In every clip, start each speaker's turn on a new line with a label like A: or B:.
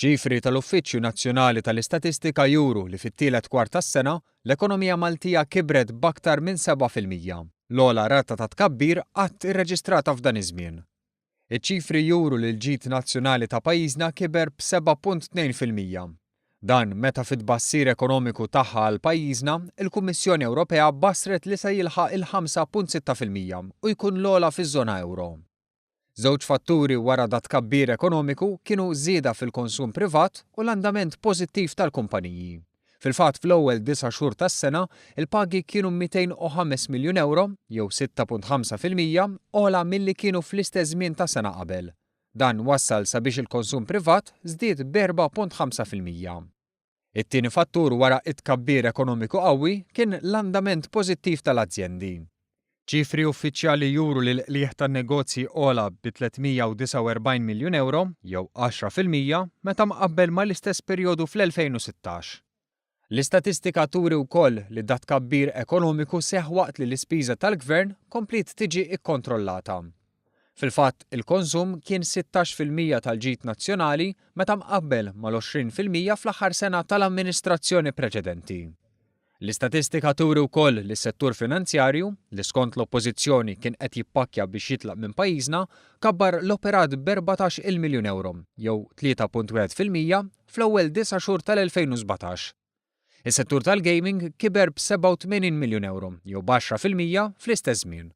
A: Ċifri tal-Uffiċċju Nazzjonali tal-Istatistika juru li fit-tielet kwart tas-sena, l-ekonomija Maltija kibret b'aktar minn 7%, l-ogħla rata ta' tkabbir qatt irreġistrata f'dan iż-żmien. Iċ-ċifri juru li l-ġid nazzjonali ta' pajjiżna kiber b'7.2%. Dan meta fit-tbassir ekonomiku tagħha għal pajjiżna, il-Kummissjoni Ewropea bassret li se jilħaq il-5.6% u jkun l-ogħla fiż-żona ewro. Żewġ fatturi wara dat-tkabbir ekonomiku kienu żieda fil-konsum privat u l-andament pożittiv tal-kumpaniji. Fil-fatt fl-ewwel disa' xhur tas-sena, il-pagi kienu 205 miljun ewro, jew 6.5% ogħla milli kienu fl-istess żmien ta' sena qabel. Dan wassal sabiex il-konsum privat żdied b'4.5%. It-tieni fattur wara t-tkabbir ekonomiku qawwi kien l-andament pożittiv tal-azjendi. Ċifri uffiċjali juru li l-qligħ tan-negozji għola bi 349 miljun ewro, jew 10%, meta mqabbel mal-istess perjodu fl-2016. L-istatistika turi wkoll li dat-tkabbir ekonomiku seħħ waqt li l-ispiża tal-Gvern kompliet tiġi kkontrollata. Fil-fatt, il-konsum kien 16% tal-ġid nazzjonali meta mqabbel mal-20% fl-aħħar sena tal-amministrazzjoni preċedenti. L-istatistika turi wkoll li s-settur finanzjarju, li skont l-Oppożizzjoni kien qed jippakkja biex jitlaq minn pajjiżna, kabbar l-operat b'14-il miljun ewro, jew 3.1%, fl-ewwel disa' xhur tal-2017. Is-settur tal-gaming kiber b'87 miljun ewro, jew b'10%, fl-istess żmien.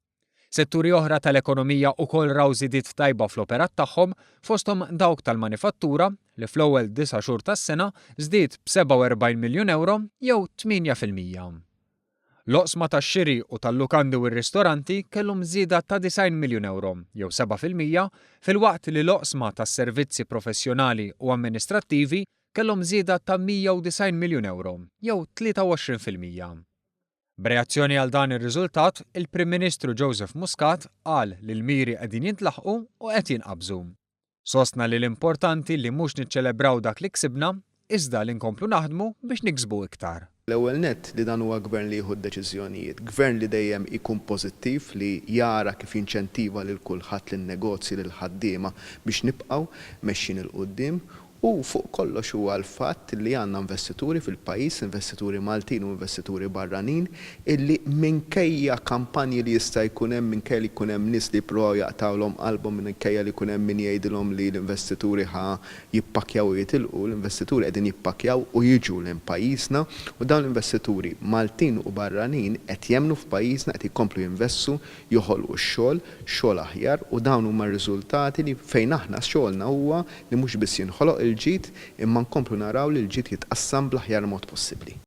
A: Setturi oħra tal-ekonomija wkoll raw żidiet tajba fl-operat tagħhom, fosthom dawk tal-manifattura, li fl-ewwel disa' xhur tas-sena żdied b'47 miljun ewro, jew 8%. L-oqsma tax-xiri u tal-lukandi u r-ristoranti kellhom żieda ta' 90 miljun ewro, jew 7%, filwaqt li l-oqsma tas-servizzi professjonali u amministrattivi kellhom żieda ta' 190 miljun ewro, jew 23%. B'reazzjoni għal dan ir-riżultat, il-Prim Ministru Joseph Muscat qal li l-miri qegħdin jintlaħqu u qed jinqabżu. Sostna li l-importanti li mhux niċċelebraw dak li ksibna, iżda li nkomplu naħdmu biex niksbu iktar.
B: L-ewwel nett li dan huwa Gvern li jieħu d-deċiżjonijiet, Gvern li dejjem ikun pożittiv, li jara kif jinċentiva lil kulħadd, lin-negozji, lill-ħaddiema biex nibqgħu mexjin 'il quddiem U fuq kollox huwa l-fatt li għandna investituri fil-pajjiż, investituri Maltin u investituri barranin, illi minkejja kampanji li jista' jkun hemm, minkejja li jkun hemm nies li jippruvaw jaqtgħulhom qalbhom, minkejja li jkun hemm min jgħidilhom li l-investituri ħa jippakkjaw u jitilqu, l-investituri qegħdin jippakkjaw u jiġu lejn pajjiżna u dawn l-investituri Maltin u barranin qed jemmnu f'pajjiżna, qed jkomplu jinvestu, joħolqu x-xogħol, xogħol aħjar u dawn huma r-riżultati li fejn aħna xogħolna huwa li mhux biss jinħoloq il-ġid imma nkomplu naraw li l-ġid jitqassam bl-aħjar mod possibbli.